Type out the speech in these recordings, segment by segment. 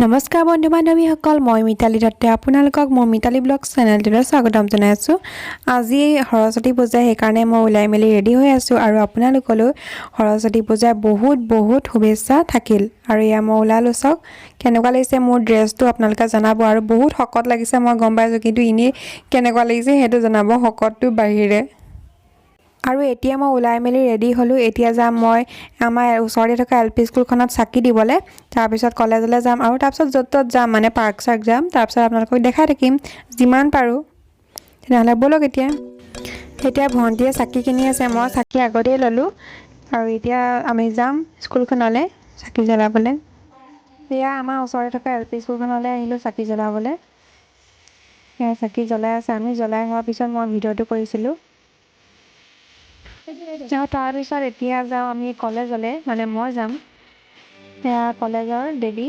নমস্কাৰ বন্ধু বান্ধৱীসকল, মই মিতালী দত্তই আপোনালোকক মোৰ মিতালী ব্লগ চেনেলটোলৈ স্বাগতম জনাইছোঁ। আজি সৰস্বতী পূজা, সেইকাৰণে মই ওলাই মেলি ৰেডি হৈ আছোঁ আৰু আপোনালোকলৈও সৰস্বতী পূজাৰ বহুত বহুত শুভেচ্ছা থাকিল। আৰু এয়া মই ওলালোঁ। চাওক কেনেকুৱা লাগিছে মোৰ ড্ৰেছটো, আপোনালোকে জনাব। আৰু বহুত শকত লাগিছে মই গম পাইছোঁ, কিন্তু এনেই কেনেকুৱা লাগিছে সেইটো জনাব, শকতটোৰ বাহিৰে। আৰু এতিয়া মই ওলাই মেলি ৰেডি হ'লোঁ। এতিয়া যাম মই আমাৰ ওচৰতে থকা এল পি স্কুলখনত চাকি দিবলৈ, তাৰপিছত কলেজলৈ যাম আৰু তাৰপিছত য'ত ত'ত যাম, মানে পাৰ্ক চাৰ্ক যাম। তাৰপিছত আপোনালোকক দেখাই থাকিম যিমান পাৰোঁ। তেনেহ'লে ব'লক এতিয়া। এতিয়া ভণ্টিয়ে চাকি কিনি আছে, মই চাকি আগতেই ল'লোঁ আৰু এতিয়া আমি যাম স্কুলখনলৈ চাকি জ্বলাবলৈ। এয়া আমাৰ ওচৰতে থকা এল পি স্কুলখনলৈ আহিলোঁ চাকি জ্বলাবলৈ। এয়া চাকি জ্বলাই আছে। আমি জ্বলাই হোৱাৰ পিছত মই ভিডিঅ'টো কৰিছিলোঁ। আৰু তাৰপিছত এতিয়া যাওঁ আমি কলেজলৈ, মানে মই যাম। এয়া কলেজৰ দেৱী।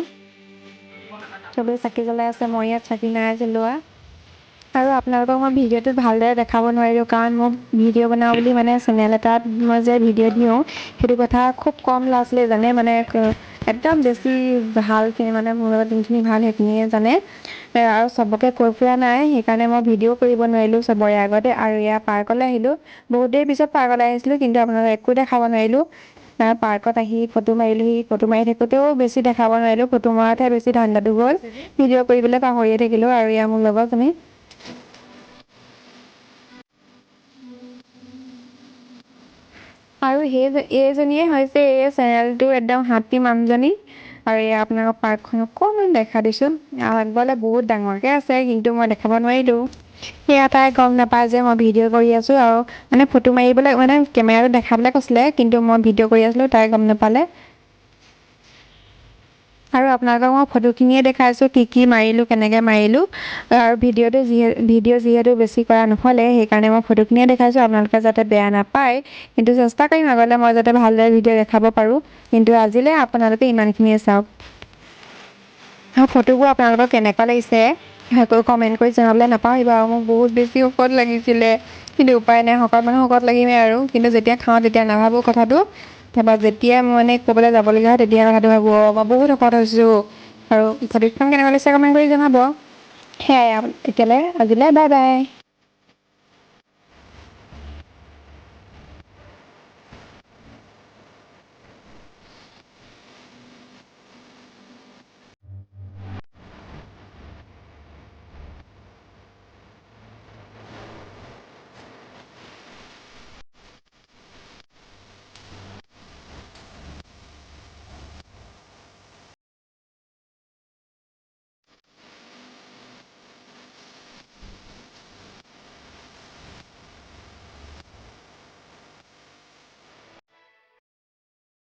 চবেই চাকি জ্বলাই আছে, মই ইয়াত চাকি নাই জ্বলোৱা। আৰু আপোনালোকক মই ভিডিঅ'টোত ভালদৰে দেখাব নোৱাৰিলোঁ, কাৰণ মোক ভিডিঅ' বনাওঁ বুলি মানে চেনেল এটাত মই যে ভিডিঅ' দিওঁ, সেইটো কথা খুব কম ল'ৰা ছোৱালীয়ে জানে। মানে একদম বেছি ভালখিনি, মানে মোৰ লগত যোনখিনি ভাল সেইখিনিয়ে জানে আৰু চবকে কৈ ফুৰা নাই। সেইকাৰণে মই ভিডিঅ' কৰিব নোৱাৰিলোঁ চবৰে আগতে। আৰু এয়া পাৰ্কলৈ আহিলোঁ। বহুত দেৰি পিছত পাৰ্কলৈ আহিছিলোঁ, কিন্তু আপোনালোকক একো দেখাব নোৱাৰিলোঁ। পাৰ্কত আহি ফটো মাৰিলোহি। ফটো মাৰি থাকোঁতেও বেছি দেখাব নোৱাৰিলোঁ, ফটো মৰাতহে বেছি ধান্দাটো গ'ল, ভিডিঅ' কৰিবলৈ পাহৰিয়ে থাকিলোঁ। আৰু এয়া মোৰ লগৰজনী। আৰু সেই এইজনীয়ে হৈছে এই চেনেলটোৰ একদম হাতী মানুহজনী। আৰু এয়া আপোনালোকৰ পাৰ্কখন অকণমান দেখা দিছোঁ। আগলৈ বহুত ডাঙৰকৈ আছে, কিন্তু মই দেখাব নোৱাৰিলোঁ। সেয়া তাই গম নাপায় যে মই ভিডিঅ' কৰি আছোঁ আৰু মানে ফটো মাৰিবলৈ, মানে কেমেৰাটো দেখাবলৈ কৈছিলে, কিন্তু মই ভিডিঅ' কৰি আছিলোঁ, তাই গম নাপালে। আৰু আপোনালোকক মই ফটোখিনিয়ে দেখাইছোঁ, কি কি মাৰিলোঁ, কেনেকৈ মাৰিলোঁ। আৰু ভিডিঅ'টো ভিডিঅ' যিহেতু বেছি কৰা নহ'লে, সেইকাৰণে মই ফটোখিনিয়ে দেখাইছোঁ, আপোনালোকে যাতে বেয়া নাপায়। কিন্তু চেষ্টা কৰিম আগলৈ মই যাতে ভালদৰে ভিডিঅ' দেখাব পাৰোঁ, কিন্তু আজিলৈ আপোনালোকে ইমানখিনিয়ে চাওক। আৰু ফটোবোৰ আপোনালোকৰ কেনেকুৱা লাগিছে সেইটো কমেণ্ট কৰি জনাবলৈ নাপাহৰিব। আৰু মোক বহুত বেছি শকত লাগিছিলে, কিন্তু উপায় নাই, শকত মানুহ শকত লাগিমেই আৰু। কিন্তু যেতিয়া খাওঁ তেতিয়া নাভাবোঁ কথাটো, তাৰপৰা যেতিয়া মই মানে ক'ৰবালৈ যাবলগীয়া হয় তেতিয়া কথাটো ভাবোঁ, অঁ, মই বহুত শকত হৈছোঁ। আৰু ফটোকেইখন কেনেকুৱা লাগিছে কমেণ্ট কৰি জনাব। সেয়াই এতিয়ালৈ, আজিলৈ বাই বাই।